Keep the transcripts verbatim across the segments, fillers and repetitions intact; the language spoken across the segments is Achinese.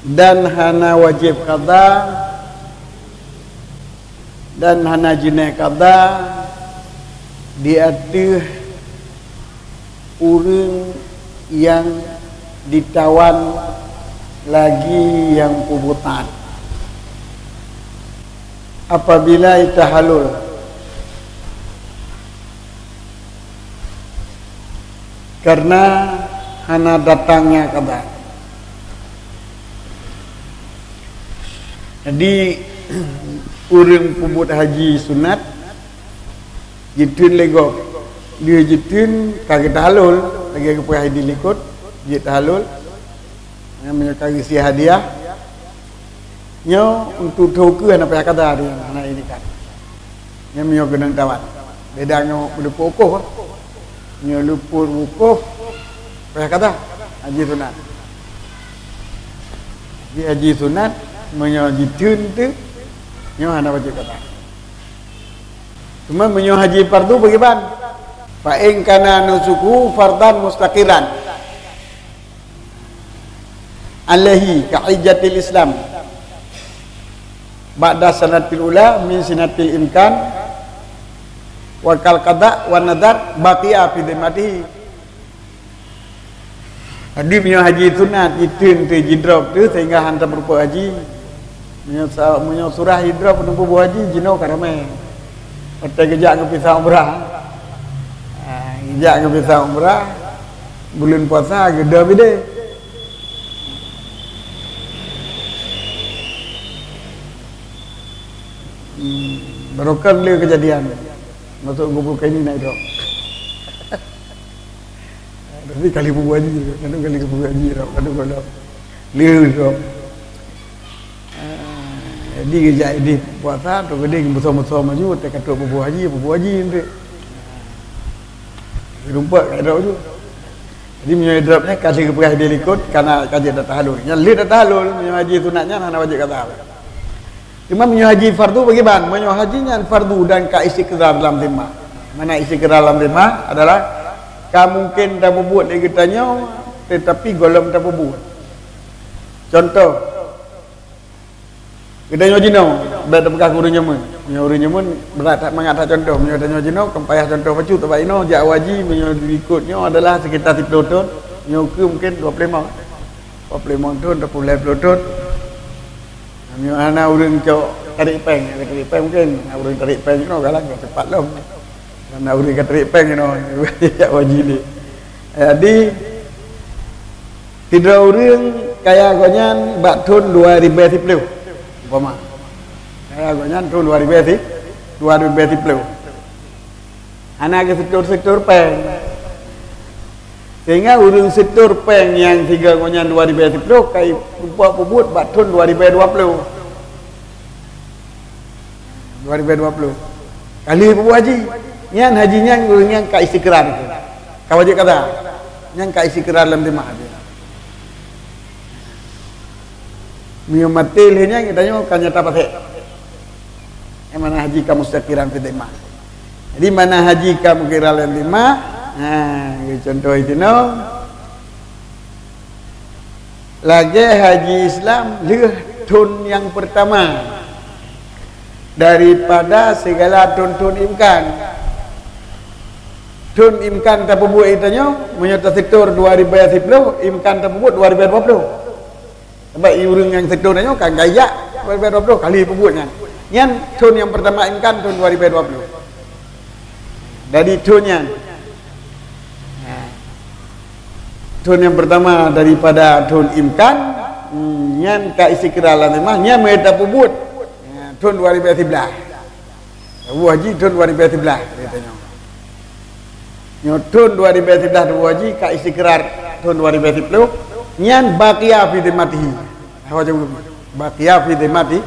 Dan hana wajéb qada dan hana jeunèh qada di ateueh ureuëng nyang ditawan lagi nyang peubuet taát, apabila tahallul, karena hana datangnya qada. Jadi, ureuëng peubuet haji sunat jitheun lé gob. Dia jitheun ka geutahallul, lagèe geupeugah di likot, jeuet tahallul. Nyan meunyoe ka geusie hadiah, nyoe untuk tho keuh hana payah qada dia, hana ini kan. Nyan meunyoe keunong tawan. Beda nyoe meulupot wukuf. Nyoe lupot wukuf, payah qada. Haji sunat. Jadi haji sunat, meunyoe jitheun teuh, nyoe hana wajéb qada. Cuma meunyoe haji fardu bagaimana? Fa in kana nusuku fardan mustaqiran alaihi ka hijjatil Islam ba'da sanatil ula min sinatil imkan wa kal qada wa nadar baqiya fi dhimmatihi. Jadi meunyoe haji sunat jitheun teuh jidrop teuh sehingga hana tapeurumpok haji. Meunyoe sa-, meunyoe surah jidrop peunumpuk haji jinoe ka ramé. Watèe geujak geupisah umrah. Ha, geujak geupisah umrah, buleuen puasa geudong bidé. Hmm, barokon lé keujadian. Masuk gubur kaini naik drop. Tapi kali peubuet haji, kadang kali peubuet haji drop, kadang kalau lé drop. Ah, jadi geujak idéh puasa tu geude musoh-musoh maju, teuka trok peubuet haji, peubuet haji nanti. Rumput kat drop tu. Jadi meunyoe drop nyan ka lheueh geupeugah di likot, kana ka jeuet dah tahallul. Nyan lheueh dah tahallul, meunyoe haji sunat nyan hana wajéb qada. Cuma meunyoe haji fardu bagaimana? Meunyoe haji nyan fardu dan ka istiqrar dalam zimmah. Mana istiqrar dalam zimmah adalah ka mungken tapeubuet lé geutanyoe, tetapi gohlom tapeubuet. Contoh, geutanyoe jinoe, bèk tapeugah keu ureueng jameun. Meunyoe ureueng jameun brat that mangat that contoh. Meunyoe tanyoe jinoe, kan payah contoh bacut, sabab inoe jak haji, meunyoe di likot nyoe adalah sekitar siplôh thon, nyoe keuh mungken dua ploh limong. Dua ploh limong thon, dua ploh lhèe ploh thon. Meunyoe hana ureueng cok tarék péng, tarék péng mungken, hana ureueng tarék péng jinoe galak cepat lom. Hana ureueng ka tarék péng jinoe, jak haji lé. Jadi, sidroe ureueng kaya gobnyan bak thon dua ribèe siplôh, umpama. Kaya gobnyan thon dua ribèe si-, dua ribèe siplôh. Hana geusetor-setor péng. Sehingga ureueng setor péng nyang sigoe gobnyan dua ribèe siplôh ka ipeubuet bak thon dua ribèe dua ploh. Dua ribèe dua ploh. Ka lheueh peubuet haji. Nyan haji nyan ureueng nyan ka istiqrar. Ka wajéb qada. Nyan ka istiqrar lam zimmah haji. Meunyoe maté lheueh nyan, geutanyoe ka nyata pasék. Nyang mana haji ka mustaqiran fi dhimmah. Jadi, mana haji ka mustaqiran fi dhimmah, ha, contoh di sinoe, lagèe haji Islam lheueh thon nyang peurtama daripada sigala thon-thon imkan. Thon imkan tapeubuet geutanyoe, meunyoe tasetor dua ribèe siplôh, imkan tapeubuet dua ribèe dua ploh. Sabab ureueng nyang seutôt nyoe kan ka ijak dua ribèe dua ploh kali peubuet nyan. Nyan thon nyang peurtama imkan thon dua ribèe dua ploh. Dari thon nyan, ha, thon nyang peurtama daripada thon imkan, hmm, nyan ka istiqrar lam zimmah, nyan meunyo tapeubuet, ha, thon dua ribèe siblaih. Tabu haji thon dua ribèe siblaih, kata nyoe. Nyoe thon dua ribèe siblaih tabu haji ka istiqrar thon dua ribèe siplôh, nyan baqiya fi zimmatihi. Baqiya fi zimmati,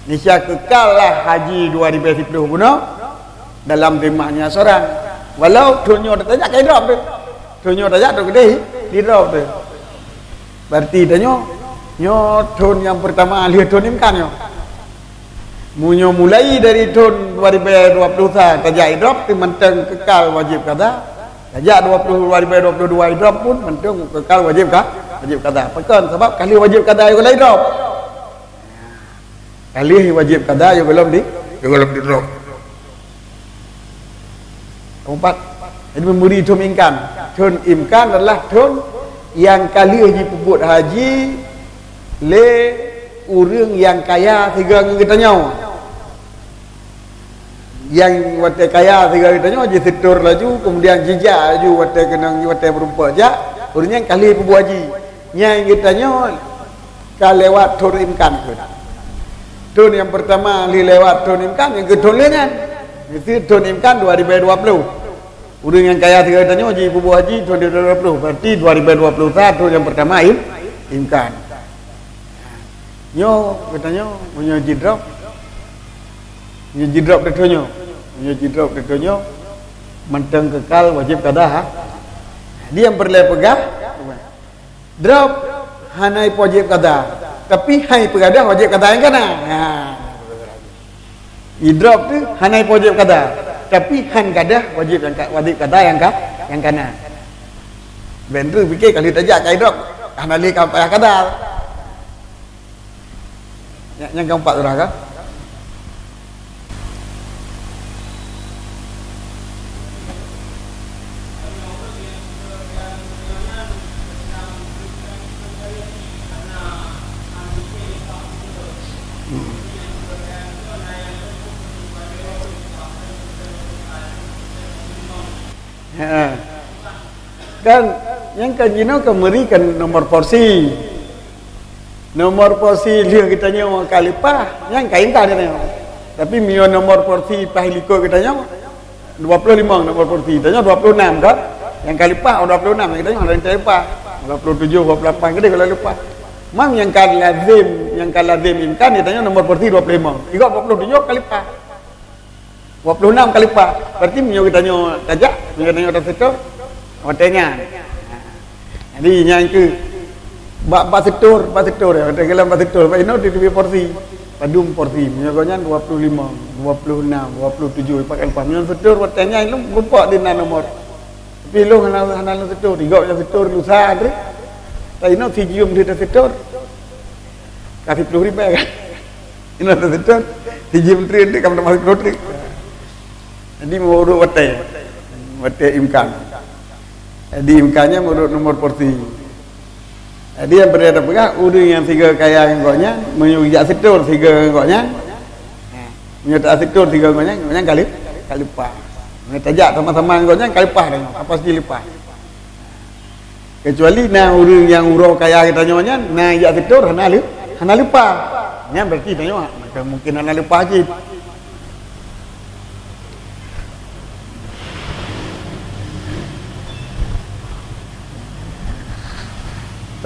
niscaya keukallah haji dua ribèe siplôh bunoe dalam zimmah nyan seurang. Walau thon nyoe tajak ka idrop teuh. Thon nyoe tajak trok keudéh idrop teuh. Berarti tanyoe, nyoe thon nyang peurtama lheueh thon imkan nyoe. Meunyoe mulai dari thon dua ribèe dua ploh sa tajak idrop, teuh mantong keukal wajéb qada. Tajak dua ploh, dua ribèe dua ploh dua idrop pun mantong keukal wajéb ka-, Wajéb kada. Pakon? Sabab ka lheueh wajéb kada yôh gohlom idrop. Ka lheueh wajéb kada yôh gohlom di, yôh gohlom idrop. Keumpat, jadi meubri thôn imkan. Thôn imkan adalah thôn nyang ka lheueh jipeubuet haji lé ureuëng nyang kaya sigoe ngon geutanyoe. Nyang watée kaya sigoe geutanyoe jiseutôt laju, keumudian jijak laju watée keunong, watée meurumpok jak, ureuëng nyan ka lheueh peubuet haji. Nyang geutanyoe ka lewat thôn imkan keuh. Thôn nyang peurtama lheueh lewat thôn imkan, nyang keu thôn lheueh nyan. Miseue thôn imkan dua ribée dua ploh. Ureuëng nyang kaya sigoe geutanyoe jipeubuet haji thôn dua ribée dua ploh, berarti dua ribée dua ploh sa thôn nyang peurtama im-, imkan. Nyoe geutanyoe meunyoe jidrop, meunyoe jidrop teuh nyoe, meunyoe jidrop teuh nyoe, mantong keukal wajéb kada, ha? Di nyang peureulée peugah, drop hana ipeuwajéb kada, tapi hai peugadah wajéb kada nyang kana. Ha. Idrop teuh hana ipeuwajéb kada, tapi han gadah wajéb nyang ka, wajéb kada nyang ka, nyang kana. Ban droe pike ka lheueh tajak ka idrop, hana lé ka payah kada. Nyang, nyang keumpat surah ka? Ha. Kan nyang ka jinoe ka meuri kan nomor porsi. Nomor porsi lheueh geutanyoe ka leupah, nyang ka intan geutanyoe. Tapi meunyoe nomor porsi paih likot geutanyoe, dua puluh lima nomor porsi. Tanyoe dua puluh enam kan? Nyang ka leupah, oh, dua puluh enam, nyang geutanyoe hana intan leupah. Dua puluh tujoh, dua puluh lapan keudeh ka leupah. Mang nyang ka lazem, nyang ka lazem intan geutanyoe nomor porsi dua puluh lima. Igoe dua puluh tujoh ka leupah. Dua puluh enam ka leupah. Berarti meunyoe geutanyoe tajak, meunyoe geutanyoe taseutôt, watée nyan. Jadi, nyan keuh bak, bak seutôt, bak seutôt, ya, watée geulam bak seutôt, bak inoe teubiet porsi. Padum porsi, meunyoe gobnyan dua puluh lima, dua puluh enam, dua puluh tujoh, pakai leupah. Meunyoe seutôt, watée nyan lôn lupa di na nomor. Tapi lôn hana, hana lôn seutôt, igoe nyang seutôt lusa, tapi inoe sijeuem di taseutôt. Ka siplôh ribée kan? Inoe taseutôt, sijeuem treuk, treuk ka meutamah siplôh treuk. Jadi, meurot watée, watée imkan. Jadi, imkannya meurot nomor porsi. Jadi, nyang peureulée tapeugah, ureuëng nyang sigoe kaya ngon gobnyan, meunyoe jak seutôt sigoe ngon gobnyan, meunyoe taseutôt sigoe ngon gobnyan, gobnyan ka leu-, ka leupah. Meunyoe tajak sama-sama ngon gobnyan, ka leupah dah, apa sih leupah. Kecuali na ureuëng nyang uroe kaya geutanyoe nyan, na jak seutôt hana leu-, hana leupah. Nyan berarti tanyoe mungkin hana leupah cit.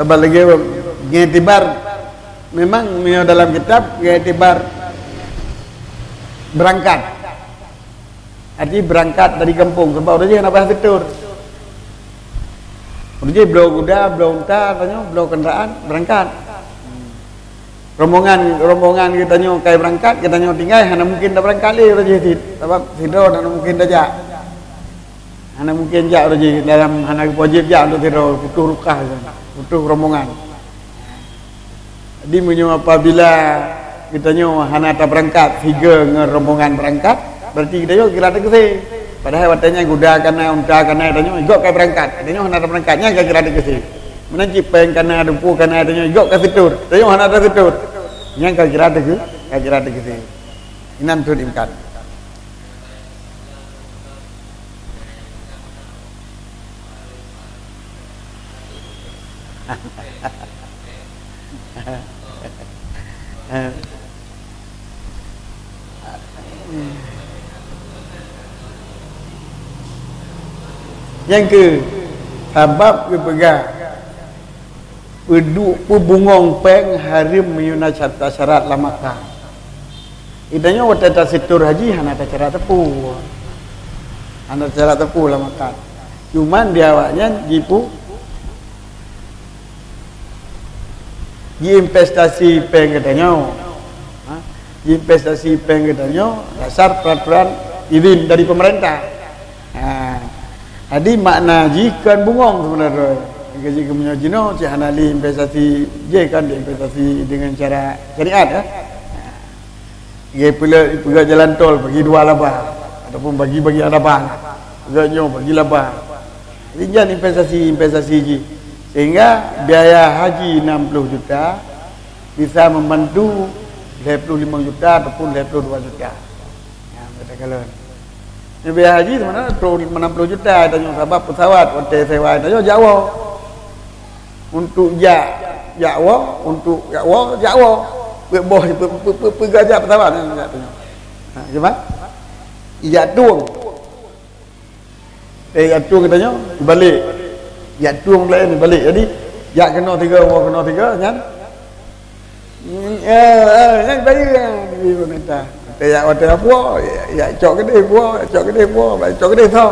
Sabab lagée ngon itibar, memang meunyoe dalam kitab ngon itibar beurangkat. Arti beurangkat dari gampông, sabab ureuëng jih hana payah seutôt. Ureuëng jih bloe guda, bloe unta, tanyoe bloe keundaraan, beurangkat. Rombongan, rombongan geutanyoe kai beurangkat, geutanyoe tinggai, hana mungkin tabeurangkat lé ureuëng jih cit, sabab sidroe hana mungkin tajak. Hana mungkin jak ureuëng jih dalam, hana geupeujeuet jak untuk sidroe, putôh rukah, putôh rombongan. Jadi, meunyoe apabila geutanyoe hana tabeurangkat sigoe ngon rombongan beurangkat, berarti geutanyoe kira teukeusé. Padahai watée nyan guda kana, unta kana, tanyoe igoe ka beurangkat, tanyoe hana tabeurangkat, nyan ka kira teukeusé. Meunan cit péng kana, dumpeue kana, tanyoe igoe ka seutôt, tanyoe hana taseutôt, nyan ka kira teukeusé, ka kira teukeusé. Inan thôn imkan. Nyang keu sabab geupeugah peuduek peubungong péng hareuem meunyoe na syarat-syarat lam Makkah. Geutanyoe watée taseutôt haji hana tasyarat teupeu. Hana tasyarat teupeu lam Makkah. Cuman di awaknyan jipu-, jiinvestasi péng geutanyoe. Ha? Jiinvestasi péng geutanyoe dasar peraturan izin dari pemerintah. Ha. Jadi makna jih kon bungong sebenarnya. Gaji keumeunyoe jinoe cit hana lé investasi, jih kan investasi dengan cara syariat, ya. Dia pula peugah jalan tol bagi dua laba ataupun bagi-bagi laba. Peugah nyoe bagi laba. Jadi nyan investasi-investasi jih. Sehingga biaya haji enam puluh juta bisa membantu lhèe puluh limong juta ataupun lhèe puluh dua juta. Ya, kata kalon. Nyoe biaya haji sebenarnya enam puluh juta tanyoe sabab pesawat hotel sewa tanyoe jak woe. Untuk jak, jak woe, untuk jak woe, jak woe. Peuet boh, pe-, pe-, pe-, peugah jak pesawat, jak tanyoe. Ha, cuman, ijak tueng. Eh, jak tueng tanyoe, balik. Jak tueng laén balik. Jadi, jak keunoe tiga, woe keunoe tiga, nyan. Hmm, eh, eh, nyan bayeue, eh, bagi pemerintah. Watèe jak, watèe jak puwoe, jak, jak cok keudeh puwoe, cok keudeh puwoe, cok keudeh tho.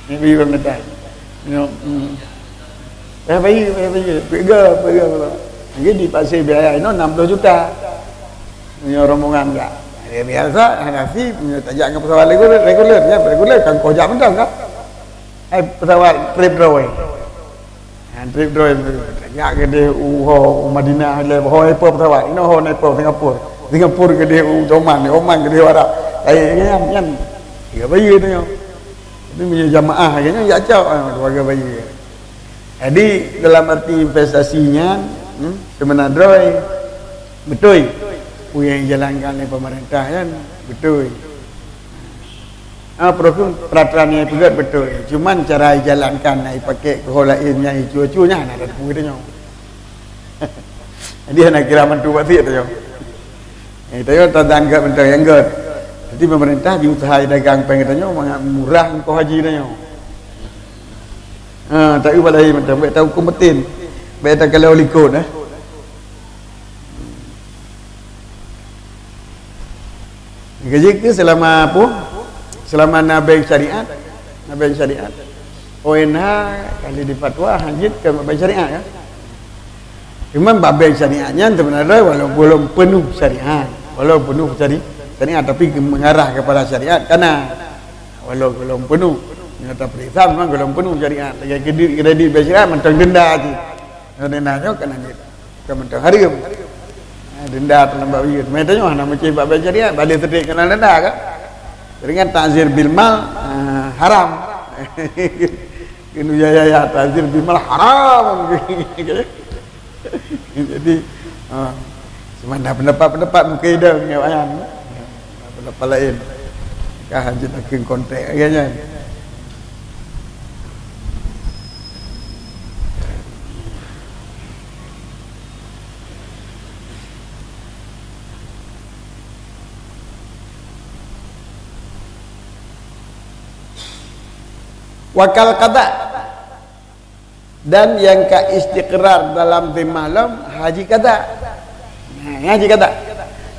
Nyan bagi pemerintah. Nyoe, hmm. Payah bayeue, payah bayeue. Peugah, peugah, peugah. Jadi dipaksa biaya inoe enam puluh juta. Meunyoe rombongan jak. Hari biasa, hana si, meunyoe tajak ngon pesawat reguler, reguler, ya, reguler kan koh jak mantong kan. Hai pesawat trip droe. Ha, trip droe. Tajak keudeh u ho, u Madinah, le ho, hai po pesawat. Inoe ho, nai po Singapura. Singapura keudeh u Oman, Oman keudeh u Arab. Hai, nyan, nyan. Tiga bayeue tu nyoe. Tapi meunyoe jamaah lagèe nyan, jak cok, ah, keluarga bayeue. Jadi, dalam arti investasi nyan, hmm, seubeuna droe, beutôi. Peue nyang dijalankan lé pemerintah nyan, beutôi. Ah, peureukum peraturan nyang dipeugèt beutôi. Cuman cara dijalankan, na dipaké keu ho laén nyang icu-icu nyan, hana tateupeue tanyoe. Jadi, hana kira mantu bak siek tanyoe. Eh, tanyoe tadan gèt mantong nyang gèt. Jadi, pemerintah jiuseuha dagang péng tanyoe mangat murah ongkoh haji tanyoe. Ha, taeu bak lahé mantong, bèk tahuköm beutin. Bèk takalon likot, eh. Gaji keu selama apa? Selama na bank syariat. Na bank syariat. O N H kali di fatwa hana jeuet keu bank syariat, ya. Cuma bak bank syariat nyan sebenarnya walau belum penuh syariat. Walau penuh syari-, syariat, tapi mengarah kepada syariat, kana walau belum penuh. Nyata periksa memang belum penuh syariat. Lagi kredit, kredit bank syariat mantong denda cit. Denda nyoe kana jeuet. Bukan mantong hareuem. Ha, denda teuh lam bab bayeue. Meutanyoe hana meucéh bak bank syariat, baleh seudeh keunan denda kan? Jadi kan ta'zir bil mal, ha, haram. Keuneuk ya, ya, ya, ta'zir bil mal haram. Jadi, ha, cuma ada pendapat-pendapat mungkin dah punya ayam. Pendapat lain. Kah lanjut akhir kontrak lagi nyan. Wakal qada, dan nyang ka istiqrar dalam zimah lom haji qada. Nah, haji qada.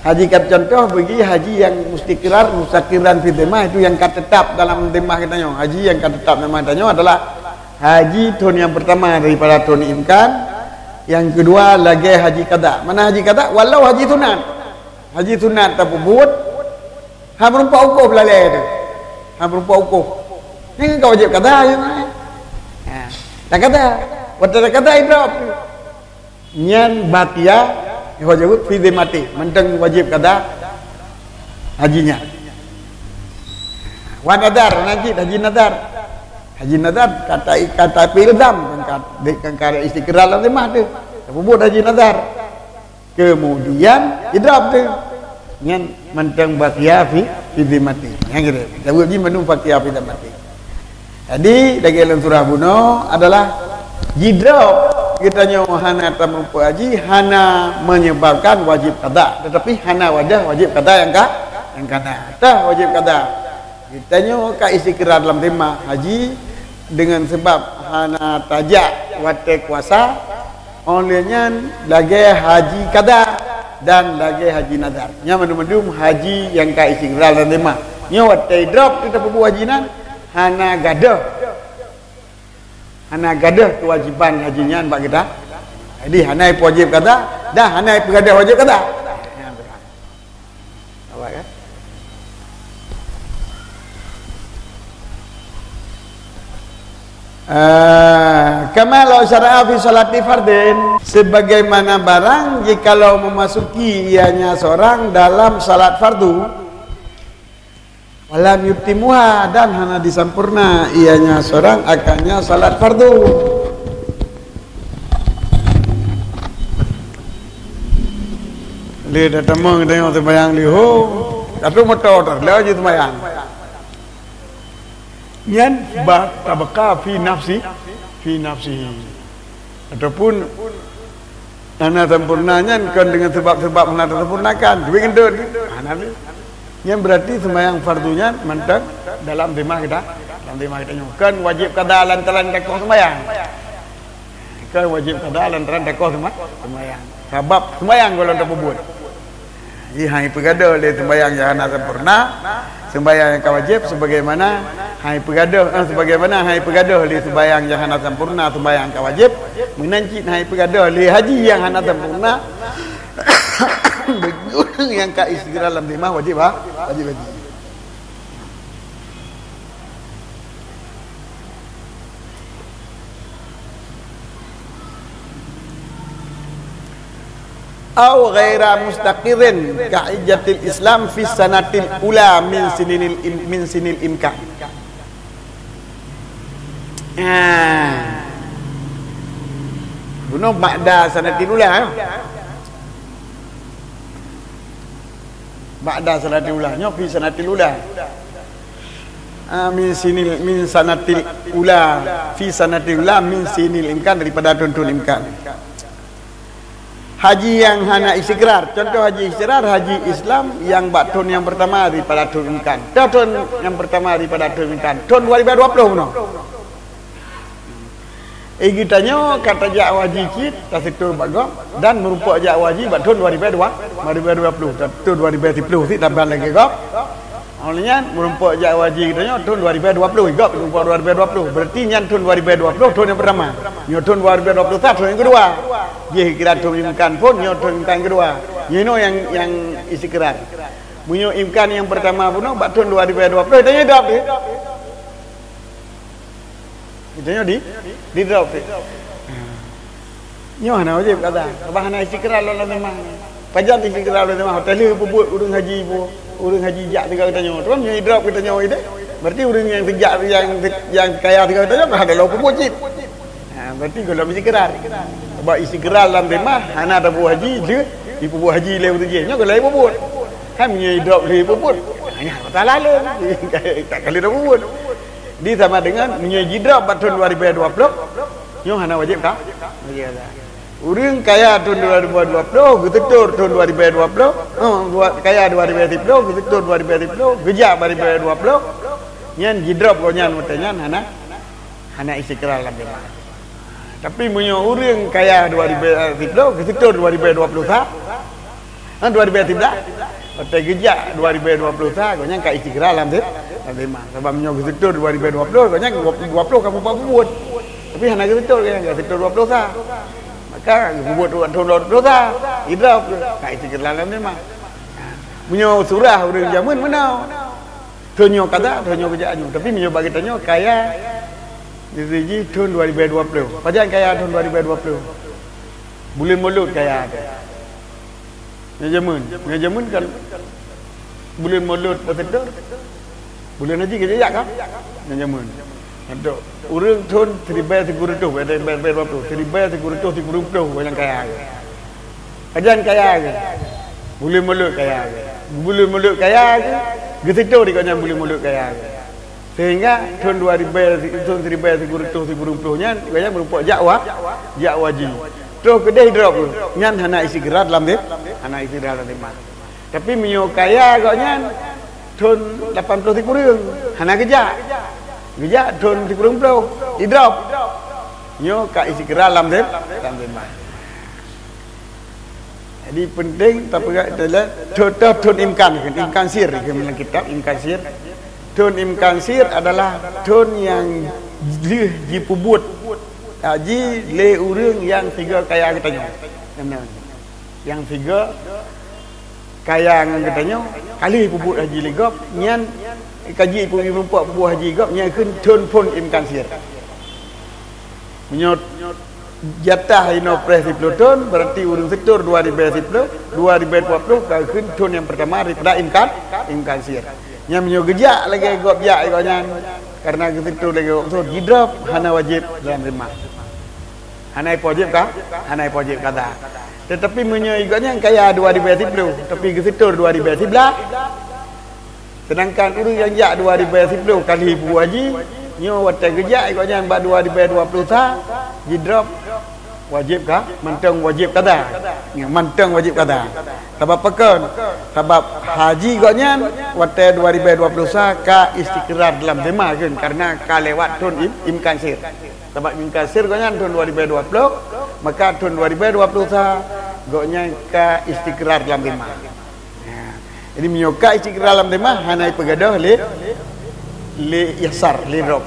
Haji qada contoh bagi haji yang mustiqrar, mustaqiran fi zimah, itu yang ka tetap dalam zimah kita nyoe. Haji yang ka tetap dalam zimah kita nyoe adalah haji tahun yang pertama daripada tahun imkan, yang kedua lagèe haji qada. Mana haji qada? Walau haji sunat. Haji sunat tapeubuet, ha, meureumpok ukoh beulalè tu. Ha, meureumpok ukoh. Nyan ka wajéb qada, ya, kan? Ha, dak qada. Watèe dak qada idrop tu. Nyan baqiya, wajéb fi zimmati. Mantong wajéb qada haji nyan. Wa nadar, najid haji nadar. Haji nadar kata, kata ilzam, kan ka, kan ka istiqrar lam zimah tu. Tapeubuet haji nadar. Kemudian idrop tu. Nyan mantong baqiya fi, fi zimmati. Nyan gitu. Jaweueb jih mandum baqiya fi zimmati. Jadi, lagèe lôn surah bunoe adalah jidrop geutanyoe hana tameureumpok haji, hana menyebabkan wajib qada, tetapi hana wadah wajib qada nyang ka, nyang kana. Tah wajib qada. Geutanyoe ka istiqrar lam zimah haji dengan sebab hana tajak watèe kuasa, óh lheueh nyan lagèe haji qada dan lagèe haji nadar. Nyan mandum-mandum haji nyang ka istiqrar lam zimah. Nyoe watèe idrop tu tapeubuet haji nyan hana gadôh. Hana gadôh keuwajiban haji nyan bak geutanyoe. Jadi hana ipeuwajéb qada dan hana ipeugadôh wajéb qada. Nampak kan? Ah, Kama law syara'a fi sholati fardin, sebagaimana barang jikalau memasuki ianya seorang dalam salat fardu, walam yutimuha, dan hana disampurna ianya seorang akannya salat fardu. Lé dah tamong tengok sembahyang liho, satu motor dah, laju sembahyang. Nyan ba tabqa fi nafsi, fi nafsihi. Ataupun hana sempurna nyan kon dengan sebab-sebab hana tersempurnakan. Duit gendut. Hana lé. Nyan berarti sembahyang fardu nyan mantong dalam zimah kita, dalam zimah kita nyoe. Kon wajib qada lantaran takoh sembahyang. Kon wajib qada lantaran takoh sema-, sembahyang. Sabab sembahyang golom tapeubuet. Jadi, hai peugadôh lé sembahyang nyang hana sempurna, sembahyang nyang ka wajib sebagaimana hai peugadôh, eh, sebagaimana hai peugadôh lé sembahyang nyang hana sempurna, sembahyang ka wajib, meunan cit hai peugadôh lé haji nyang hana sempurna, bagi ureueng nyang ka istiqrar lam zimah wajib ha-, wajib haji. Au ghaira mustaqirin ka iddatil Islam fi sanatil ula min sininil im-, min sinil imkan. Ah. Bunoe ba'da sanatil ula, eh. Ba'da sanatil ula. Nyoe fi sanatil ula. Ah, min sinil, min sanatil ula, fi sanatil ula, min sinil imkan, daripada thôn-thôn imkan. Haji nyang hana istiqrar. Contoh haji istiqrar, haji Islam nyang bak thôn nyang pertama daripada thôn imkan. Toh thôn nyang pertama daripada thôn imkan. Thôn dua ribu dua puluh bunoe. Eh, geutanyoe ka tajak haji cit, taseutôt bak gob, dan meurumpok jak haji bak thôn dua ribu dua, dua ribu dua puluh, thôn dua ribu siploh cit taban lagèe gob. Óh lheueh nyan, meurumpok jak haji geutanyoe thôn dua ribu dua puluh, gob meurumpok dua ribu dua puluh. Berarti nyan thôn dua ribu dua puluh, thôn nyang pertama. Nyoe thôn dua ribu dua puluh satu, thôn nyang keudua. Jih kira thôn imkan phôn, nyoe thôn imkan keudua. Nyoe inoe nyang, nyang istiqrar. Meunyoe imkan nyang pertama bunoe, bak thôn dua ribu dua puluh, tanyoe idrop deh. Geutanyoe di, di drop cit. Nyoe hana wajéb qada. Sabab hana istiqrar lom lam zimah. Pajan istiqrar lom lam zimah? Watèe lheueh peubuet ureueng haji pu-, ureueng haji jak tinggai geutanyoe. Tuan nyoe idrop geutanyoe ideh. Berarti ureueng nyang teujak, nyang, nyang kaya tinggai geutanyoe ka hana lom peubuet cit. Ha, berarti gohlom istiqrar. Sabab istiqrar lam zimah, hana tapeubuet haji, lheueh jipeubuet haji lé ureueng jih. Nyoe gohlom peubuet. Hai meunyoe idrop lheueh peubuet. Hana masalah lé. Tak kali tapeubuet. Di sama dengan meunyoe jidrop bak thôn dua ribu dua puluh, nyoe hana wajéb ka? Wajéb ka. Ureueng kaya thôn dua ribu dua puluh, geuseutôt thôn dua ribu dua puluh, eh, dua, kaya dua ribu siploh, geuseutôt dua ribu siploh, geujak dua ribu dua puluh, nyan jidrop gobnyan watèe nyan hana, hana istiqrar lam zimah. Tapi meunyoe ureueng kaya dua ribu siploh, geuseutôt dua ribu dua puluh sa, ha, dua ribu tiga belas. Watèe geujak dua ribu dua puluh sa, gobnyan ka istiqrar lam zim-, lam zimah. Sabab meunyoe geuseutôt dua ribu dua puluh, gobnyan dua puluh ka peubuet. Tapi hana geuseutôt, gobnyan geuseutôt dua puluh sa. Maka geubuet thôn dua puluh sa, idrop, ka istiqrar lam zimah. Meunyoe surah ureueng jameun meunoe. Thôn nyoe ka, thôn nyoe geujak nyoe. Tapi meunyoe bak geutanyoe kaya, di siji thôn dua ribu dua puluh. Pajan kaya thôn dua ribu dua puluh? Buleuen Molot kaya teuh. Nyan jameun, nyan jameun kan buleuen Molot beutôi. Buleuen Haji geujak ka? Nyan jameun. Untuk ureueng thôn siribèe sikureueng reutôh, siribèe sikureueng reutôh, siribèe sikureueng ploh, gobnyan kaya. Pajan kaya geuh? Buleuen Molot kaya geuh. Buleuen Molot kaya geuh, geuseutôt di gobnyan buleuen Molot kaya geuh. Sehingga thôn dua ribèe, thôn siribèe sikureueng reutôh sikureueng ploh nyan, gobnyan meurumpok jak wa-, jak haji. Troh keudeh idrop geuh, nyan hana istiqrar lam zim-, hana istiqrar lam zimah. Tapi meunyoe kaya gobnyan, thôn lapan ploh sikureueng, hana geujak. Geujak thôn sikureueng ploh, idrop. Nyoe ka istiqrar lam zim-, lam zimah. Jadi, penting tapeugah teuh lé, thôn, thôn imkan, imkan sir, lam kitab imkan sir. Thôn imkan sir adalah thôn nyang lheueh jipeubuet haji lé ureueng nyang sigoe kaya geutanyoe. Nyang sigoe kaya ngon geutanyoe, ka lheueh peubuet haji lé gob, nyan ka jipeubuet peubuet haji gob, nyan kheun thôn phôn imkan sir. Meunyoe jatah inoe preh siploh thon, berarti ureuëng seutôt dua ribée siploh, dua ribée dua ploh ka kheun thon nyang peurtama daripada imkan, imkan sir. Nyan meunyoe geujak lagée gob jak gobnyan, karena geuseutôt lagée gob seutôt, jidrop hana wajéb dalam zimah. Hana wajéb ka, hana wajéb kada. Teutapi meunyoe gobnyan kaya dua ribée siploh, tapi geuseutôt dua ribée siblaih, seudangkan ureuëng nyang jak dua ribée siploh ka lheueh peubuet haji, nyoe watée geujak gobnyan bak dua ribée dua ploh sa, jidrop wajéb ka, mantong wajéb kada. Ya, mantong wajéb kada. Sabab pakon? Sabab haji gobnyan watée dua ribée dua ploh sa ka istiqrar dalam zimah kheun, karena ka lewat thon im-, imkan sir. Sabab imkan sir gobnyan thon dua ribée dua ploh, maka thon dua ribée dua ploh sa gobnyan ka istiqrar dalam zimah. Ya. Jadi meunyoe ka istiqrar lam zimah, hana ipeugadôh lé, lé yasar, lé drop.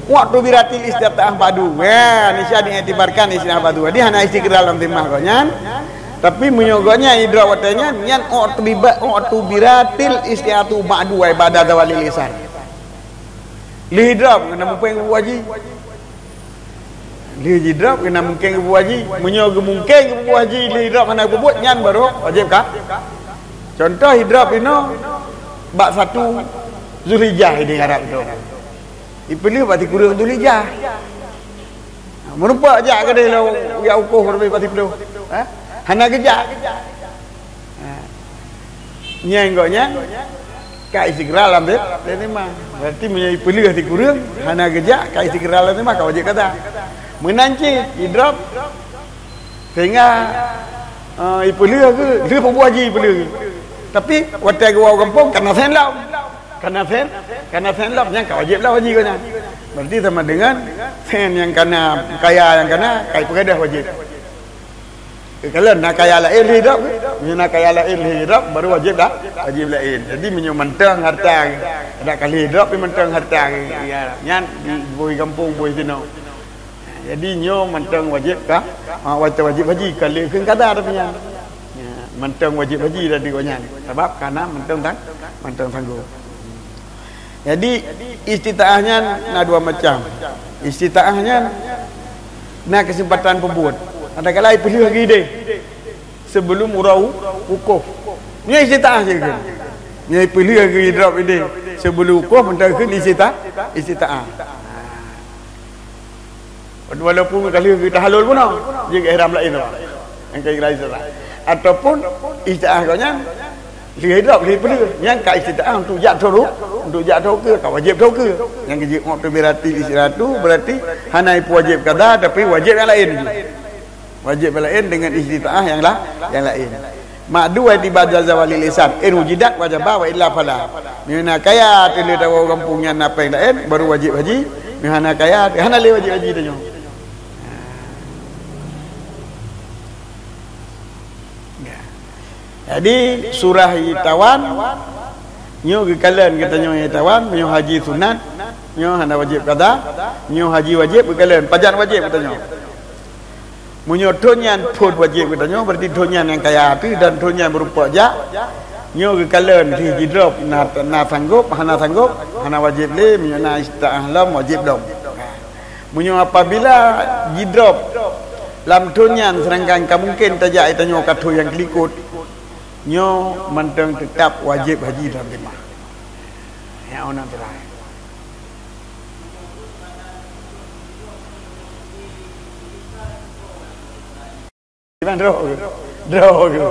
Waktu biratil istita'ah ba'du. Ya, ni sya diiktibarkan istita'ah ba'du. Jadi hana istiqrar lam zimah gobnyan. Tapi meunyoe gobnyan idrop watée nyan, nyan waktu biba-, waktu biratil istita'atu ba'du, ai ba'da zawalil isar. Lheueh idrop, kena mupeng bubu haji. Lheueh jidrop, kena mungken geububu haji. Meunyoe geumungken geububu haji, lheueh idrop hana geubuet, nyan baru wajéb ka. Contoh idrop inoe bak satu Zulhijjah ini Arab tu. Ipeuleueh bak sikureueng Zulhijjah. Meurumpok jak keudeh lo, jak ukoh leubeh bak siploh. Ha? Hana geujak. Ha. Nyan gobnyan ka istiqrar lam zim-, lam zimah. Berarti meunyoe ipeuleueh sikureueng, hana geujak, ka istiqrar lam zimah, ka wajéb kada. Meunan cit, idrop, sehingga, eh, ipeuleueh geuh, lheueh peubuet haji ipeuleueh geuh. Tapi, watée geuwoe u gampông, kana sen lom. Kana sen, kana sen lom, nyan ka wajéb lom haji gobnyan. Berarti sama dengan sen nyang kana, kaya nyang kana, ka ipeugadôh wajéb. Kalau na kaya laén lheueh idrop, meunyoe na kaya laén lheueh idrop, baru wajéb dah, wajéb laén. Jadi meunyoe mantong harta, dak ka lheueh idrop, mantong harta, ya, nyan di boh gampông, boh sinoe. Jadi nyoe mantong wajéb ka, ha, watée wajéb haji, ka lheueh kheun kada tapi nyan. Ya, mantong wajéb haji tadi gobnyan. Sabab kana mantong sang-, mantong sanggob. Jadi, istita'ah nyan na dua macam. Istita'ah nyan na keuseumpatan peubuet. Kadang-kadang ipeuleueh lagée ideh sebelum uroe wukuf. Nyan istita'ah jih kheun. Nyan ipeuleueh lagée idrop ideh sebelum wukuf, mantong kheun istita-, istita'ah. Walaupun ka lheueh geutahallul bunoe, jeuet ihram laén tu. Nyang ka ihram Islam. Ataupun istita'ah gobnyan, lheueh idrop, lheueh peuleueh. Nyan ka istita'ah untuk jak thon ru-, untuk jak thon ukeue, ka wajéb thon ukeue. Nyang geujeuet waktu biratil istita'ah tu, berarti hana ipeuwajéb kada, tapi wajéb nyang laén jih. Wajéb nyang laén dengan istita'ah nyang la-, nyang laén. Ma'du wa tiba jaza walil ihsan. In wujidat wajaba wa illa fala. Meunyoe na kaya teuh lé tawoe gampông nyan na péng laén, baru wajéb haji. Meunyoe hana kaya, hana lé wajéb haji tanyoe. Ya. Jadi, surah itawan, nyoe geukalon geutanyoe itawan, meunyoe haji sunat, nyoe hana wajéb kada, nyoe haji wajéb geukalon, pajan wajéb geutanyoe. Meunyoe thon nyan phon wajéb geutanyoe, berarti thon nyan nyang kaya teuh dan thon nyan meurumpok jak, nyoe geukalon lheueh jidrop na, na sanggob, hana sanggob, hana wajéb lé, meunyoe na istita'ah lom, wajéb lom. Meunyoe apabila jidrop lam thon nyan, seudangkan ka mungken tajak tanyoe ka thon nyang keulikot, nyoe mantong teutab wajéb haji dalam teumah. Nyang ona teurai. Iban droe ke? Droe ke?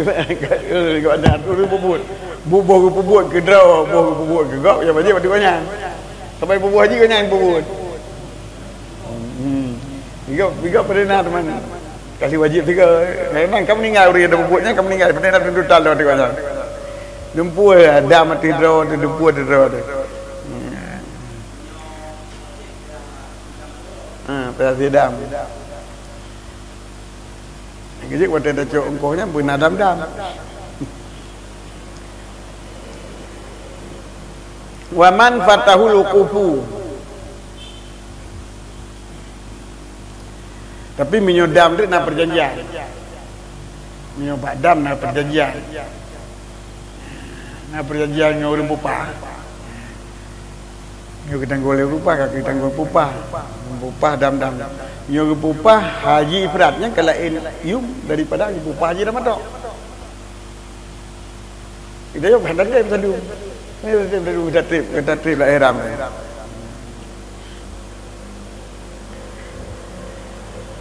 Iban ka, eh, ka na tu peubuet. Bu-, boh geupeubuet keu droe, boh geupeubuet keu gob, ya wajéb bak gobnyan. Sampai peubuet haji gobnyan peubuet. Hmm. Tiga, tiga pernah teman. Kasih wajib tiga. Memang kamu meninggal urang yang peubuet nyan, kamu meninggal. Pernah tuntutan lewat tiga nyan. Dumpeue dam ateueh droe tu, dumpeue ateueh droe tu. Hmm. Ha, payah sidang. Geujeuet watée tacok eungkoh nyan beuna dam-dam. Wa man fatahul wuqufu. Tapi meunyoe dam tu na perjanjian. Meunyoe bak dam na perjanjian. Na perjanjian ngon ureuëng peupah. Nyoe geutanggong lé upah, ka geutanggong upah. Upah dam-dam. Nyoe geupupah haji ifrad nyan ka laén yum daripada geupupah haji tamato'. Kita yuk kan tadi meusadum. Ni tadi meusadum, kita trip, kita trip lah ihram.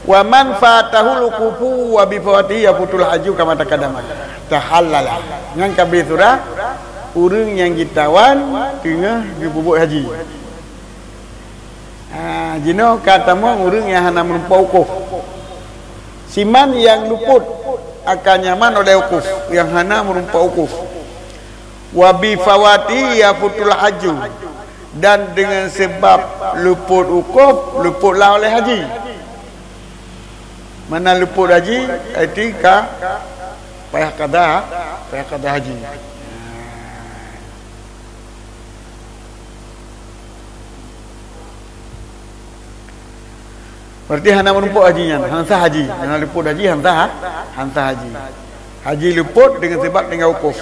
Wa man fatahul wuqufu wa bi fawatihi yafutul haju kama taqaddama. Tahallala. Nyan ka beusurah ureuëng nyang jitawan teungoh geupeubuet haji. Ha, jinoe ka tamong ureuëng nyang hana meureumpok wukuf. Siman nyang luput akan nyaman oleh wukuf, nyang hana meureumpok wukuf. Wa bi fawatihi yafutul haju, dan dengan sebab luput wukuf, luputlah oleh haji. Mana luput haji, itu ka payah qada, payah qada haji. Berarti hana meureumpok haji nyan, han sah haji. Hana luput haji, han sah, han sah haji. Haji luput dengan sebab tinggai wukuf.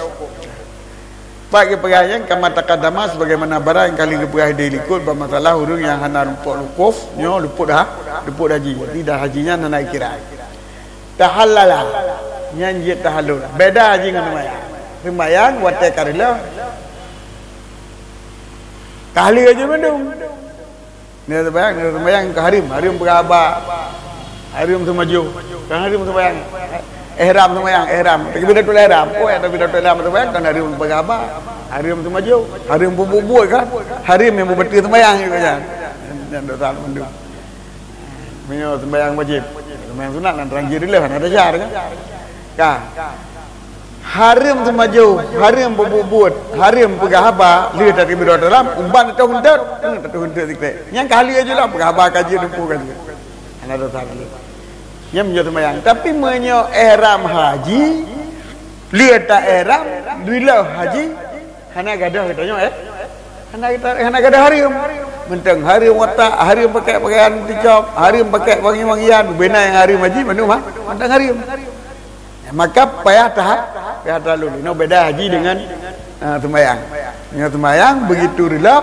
Pat geupeugah nyan kama taqaddama, sebagaimana barang nyang ka lheueh geupeugah di likot bak masalah ureuëng nyang hana meureumpok wukuf, nyoe luput ha, luput haji. Jadi dah haji nyan hana ikira. Tahallala, nyan jeuet tahallul. Beda haji ngon seumayang. Seumayang watée ka reuloh, ka haleue jeuet mandum. Ni seumayang, ni seumayang ka hareuem, hareuem peugah haba, hareuem seumajoh, kan hareuem seumayang. Ihram seumayang, ihram. Takbiratul ihram. Oh, ya, takbiratul ihram seumayang kan hareuem peugah haba, hareuem seumajoh, hareuem peubuet-buet kan. Hareuem nyang beubateue seumayang juga kan. Dan dosa mandum. Meunyoe seumayang wajéb, seumayang sunat nan teurang jih reuloh, hana dasar kan. Ka. Hareuem seumajoh, hareuem peubuet-buet, hareuem peugah haba, lheueh takbiratul ihram, uban teuh huntot, hmm, teuh huntot sikrék. Nyang ka lheueh jih lah peugah haba ka jeuet, dumpeue ka jeuet. Hana dosa lé. Nyan meunyoe seumayang. Tapi meunyoe ihram haji, lheueh ta ihram, reuloh haji, hana gadôh geutanyoe, eh? Hana gata-, hana gadôh hareuem. Mantong hareuem watak, hareuem pakai pakaian ticok, hareuem pakai wangi-wangian, bubena nyang hareuem haji, mandum ha, mantong hareuem. Maka payah taha-, payah tahallul. Inoe beda haji dengan, ah, seumayang. Dengan seumayang, begitu reuloh,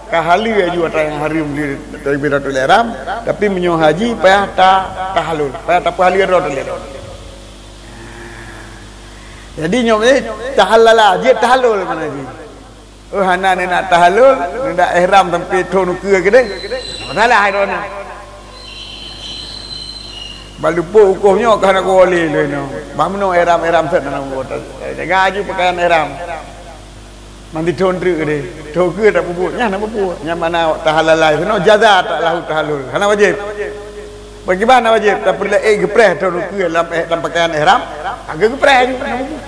ka haleue aju atra nyang hareuem di takbiratul ihram, tapi meunyoe haji payah ta-, tahallul, payah tapeuhaleue droe teuh lé. Jadi nyoe tahallala, jeuet tahallul mana jih. Oh, hana ni nak tahallul, ni nak ihram sampai thon ukeue keudeh. Masalah droeneuh. Bak luput wukuf nyoe ka hana kuwali lé nyoe. Bah meunoe ihram-ihram set hana kuwali. Jaga aju pakaian ihram. Mandi thon treuk deh. Thon ukeue tak pupuk, nyan hana pupuk. Nyan mana tahallala, sinoe jaza tak lahu tahallul. Hana wajéb. Bagaimana wajéb? Tapi lé, eh, geupreh thon ukeue lam, eh, lam pakaian ihram. Agak geupreh aju, hana pupuk.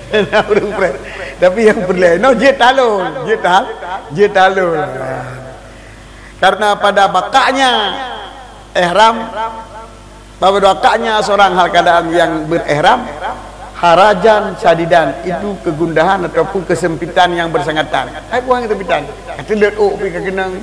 Hana ureuëng preh. Tapi nyang peureulée, no, jeuet tahallul, jeuet tahal-, jeuet tahallul. Karena pada bakaknya ihram, pada bakaknya seorang hal keadaan yang berihram, harajan syadidan, itu kegundahan ataupun kesempitan yang bersangatan. Hai bukan kesempitan. Kata lihat, oh, pi ka keunong.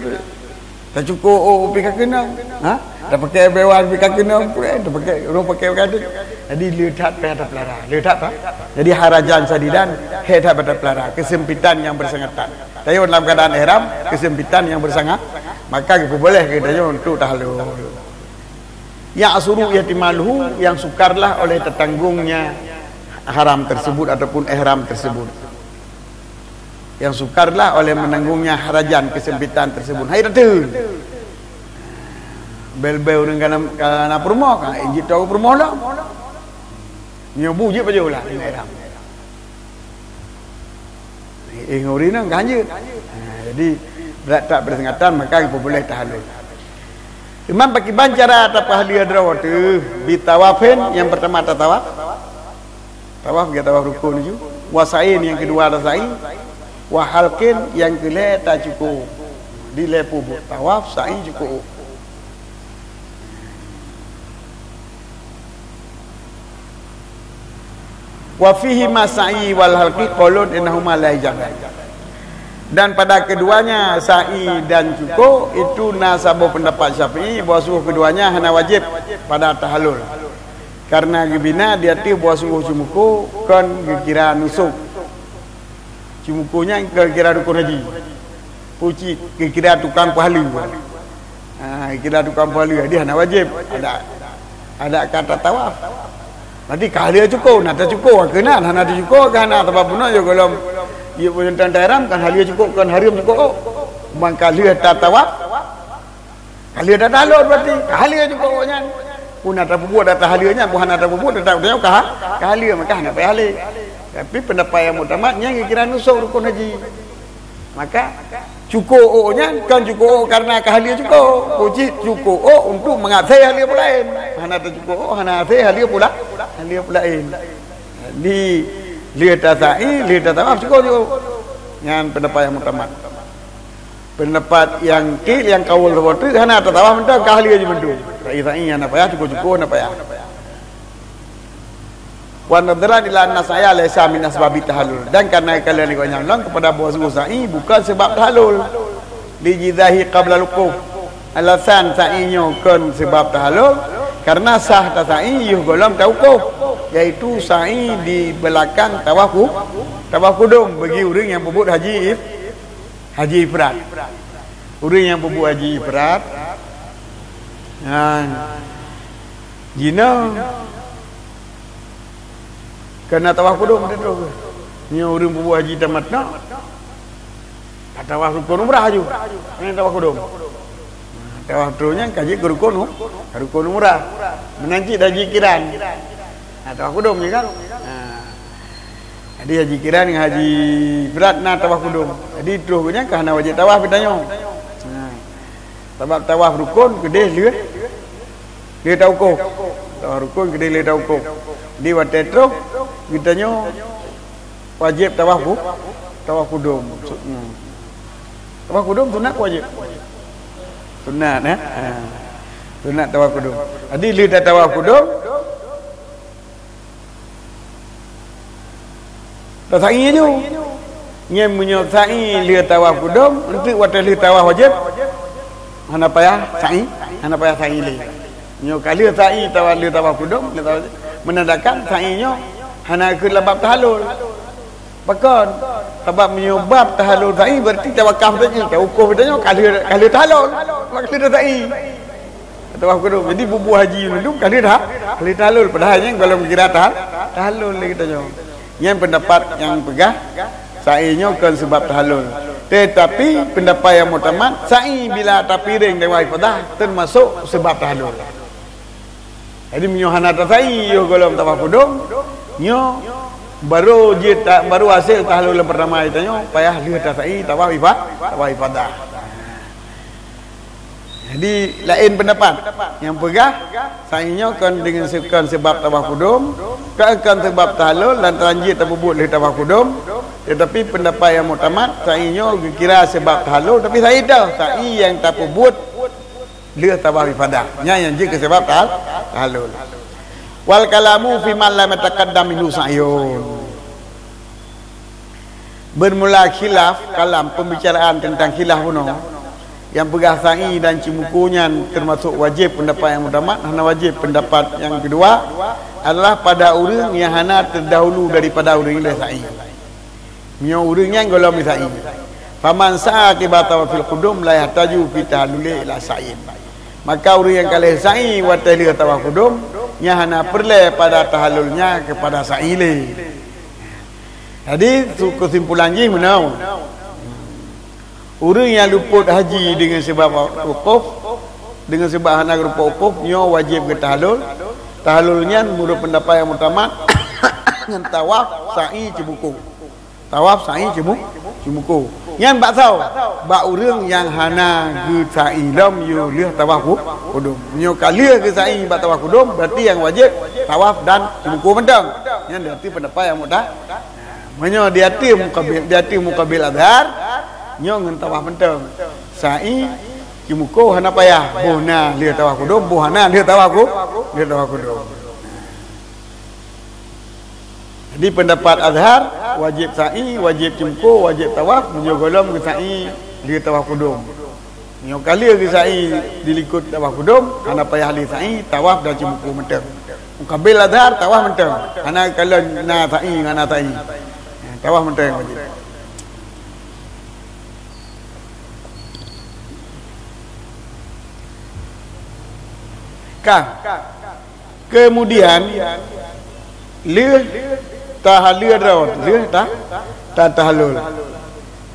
Tacukok, oh, pi ka keunong. Ha? Tapakai bewan pi ka keunong, pulai tapakai, ureuëng pakai ka keunong. Jadi le that payah tapeulara. Le that apa? Jadi harajan syadidan, hek that payah tapeulara. Kesempitan yang bersangatan. Tayo dalam keadaan ihram, kesempitan yang bersanga-, maka geupeubeuléh keu tayo untuk tahallul. Ya'suru ihtimaluhu, yang sukarlah oleh tertanggungnya haram tersebut ataupun ihram tersebut. Yang sukarlah oleh menanggungnya harajan kesempitan tersebut. Hai rata. Bel-bel ureuëng kana, kana peurumoh, ka injit tahu peurumoh lah. Nyoe bu jeuet pajoh lah, tinggai lam. Eh, nguri nang ganjut. Ha, jadi, berat tak bersengatan, maka kita boleh tahallul. Imam pakiban cara tapahli droe tu, bi tawafin, yang pertama tatawaf. Tawaf, gaya tawaf rukun tu. Wa sa'in, yang kedua ada sa'i. Wa halqin, yang kelima tak cukup. Di lepu bu-, tawaf, sa'i cukup. Wa fihi ma sa'i wal halqi qaulun innahuma la yajza'an. Dan pada keduanya sa'i dan cukup itu na saboh pendapat Syafi'i bahwa sungguh keduanya hana wajib pada tahallul. Karena geubina di ateueh bahwa sungguh ceumuko kon geukira nusuk. Ceumuko nyan kon geukira rukun haji. Uci kira tukang pahala. Ha, kira tukang pahala dia hana wajib. Ada ada kata tawaf. Berarti ka halya cuko, na tacuko keunan, hana tacuko kan, hana, sabab bunoe yo golom, yo pun tentang ihram kan halya cuko, kan haram cuko. Mangka lheueh tatawaf, halya tatahallul berarti, halya cuko nyan. Pun na tapeubuet ata halya nyan, pun hana tapeubuet tetap tanyoe ka, ka halya, maka hana payah halya. Tapi pendapat yang muktamad nyan kira nusuk rukun haji. Maka cuko ôk nyan kon cuko ôk karena ka halya cuko. Puji cuko ôk untuk mengasai halya pulain. Hana tacuko ôk, hana asai halya pula, halya pulain. Di lheueh tasa'i, lheueh tatawaf cuko ju. Nyan pendapat yang muktamad. Pendapat yang kil, yang kaul saboh teuk hana tatawaf mantong ka halya ju mandum. Sa'i-sa'i hana payah, cuko-cuko hana payah. Wa nadharan ila anna sa'ya laisa min asbabi tahallul. Dan karena kalian ikut nyang lom kepada bahwa sungguh sa'i bukan sebab tahallul. Li jizahi qabla al-wuquf. Alasan sa'i nyoe kon sebab tahallul, karena sah tasa'i yoh golom tawakuf, yaitu sa'i di belakang tawaf ku-, tawaf kudum bagi ureuëng nyang peubuet haji if-, haji ifrad. Ureuëng nyang peubuet haji ifrad, nyan jinoe keunan tawaf kudum teuh. Nyoe ureuëng peubuet haji tamattu, ka tawaf rukun umrah aju. Nyan tawaf kudum. Tawaf troh nyan ka jeuet keu rukun u-, rukun umrah. Meunan cit haji kiran. Ha, tawaf kudum je kan? Ha. Jadi haji kiran ngon haji ifrad na tawaf kudum. Jadi troh nyan ka hana wajéb tawaf geutanyoe. Ha. Sabab tawaf rukun keudeh lheueh, lheueh tawakuf. Tawaf rukun keudeh lheueh tawakuf. Di watée troh geutanyoe wajéb tawaf ku-, tawaf kudum. Su-, hmm. Tawaf kudum sunat ku wajéb? Sunat, eh? Ha. Sunat tawaf kudum. Jadi lheueh tatawaf kudum, tasa'i aju. Nyan meunyoe sa'i lheueh tawaf kudum, enteuk watée lheueh tawaf wajéb, hana payah sa'i, hana payah sa'i lé. Nyoe ka lheueh sa'i tawaf, lheueh tawaf kudum, lheueh tawaf wajéb, menandakan sa'i nyoe hana keu lam bab tahallul. Pakon? Sabab meunyoe bab tahallul sa'i, berarti tawakaf saja, tawakuf saja nyoe ka lheueh, ka lheueh tahallul. Maka lheueh sa'i. Tawaf kudum. Jadi bubu haji mandum ka lheueh dah, ka lheueh tahallul. Padahal nyan golom kira tah-, tahallul lé geutanyoe. Nyan pendapat nyang peugah sa'i nyoe kon sebab tahallul. Tetapi pendapat yang muktamad, sa'i bila tapiring dewa ifadah termasuk sebab tahallul. Jadi meunyoe hana tasa'i yoh golom tawaf kudum, nyoe baru jeuet ta-, baru hasil tahallul nyang pertama geutanyoe payah lheueh tasa'i tawaf ifa-, tawaf ifadah. Jadi laén pendapat nyang peugah sa'i nyoe kon deungon se-, kon sebab tawaf kudum, kon, kon sebab tahallul dan telanjut tapeubuet lheueh tawaf kudum, tetapi pendapat nyang muktamad sa'i nyoe geukira sebab tahallul, tapi sa'i dah, sa'i nyang tapeubuet lheueh tawaf ifadah. Nyan nyang jeuet keu sebab tahal-, tahallul. Wal kalamu fi man lam yataqaddam minhu sa'yun. Bermula khilaf kalam, pembicaraan tentang khilaf bunoe. Nyang peugah sa'i dan cimuko nyan termasuk wajéb, pendapat nyang muktamad, hana wajéb. Pendapat nyang keudua adalah pada ureuëng nyang hana terdahulu daripada ureuëng ilée sa'i. Meunyoe ureuëng nyan golom sa'i, faman sa'a aqiba tawafil qudum la yahtaju fi tahalluli ila sa'in. Maka ureuëng nyang ka lheueh sa'i watée lheueh tawaf kudum, nyan hana peureulée pada tahallulnya keupada sa'i lé. Jadi, su-, keusimpulan jih meunoe. Ureuëng nyang luput haji deungon sebab wukuf, deungon sebab hana rupa wukuf, nyoe wajéb geutahallul. Tahallul nyan meunurot pendapat nyang muktamad ngon tawaf, sa'i, cimuko. Tawaf, sa'i, cimu-, cimuko. Nyan bak soe? Bak ureuëng nyang hana geusa'i lom yoh lheueh tawaf ku-, kudum. Nyoe ka lheueh geusa'i bak tawaf kudum, berarti nyang wajéb tawaf dan cimuko mantong. Nyan berarti pendapat nyang mukta-, meunyoe di ateueh mukabil, di ateueh mukabil azhar, nyoe ngon tawaf mantong. Sa'i, cimuko hana payah, boh na lheueh tawaf kudum, boh hana lheueh tawaf ku-, lheueh tawaf kudum. Jadi pendapat azhar, wajéb sa'i, wajéb cimuko, wajéb tawaf, meunyoe golom geusa'i lheueh tawaf kudum. Nyoe ka lheueh geusa'i dilikot tawaf kudum, hana payah lé sa'i, tawaf dan cimuko mantong. Mukabil azhar, tawaf mantong. Hana kalon na sa'i, hana sa'i. Tawaf mantong wajéb. Ka. Kemudian, lheueh tahalul droe, lheueh ta, ta, tahalul.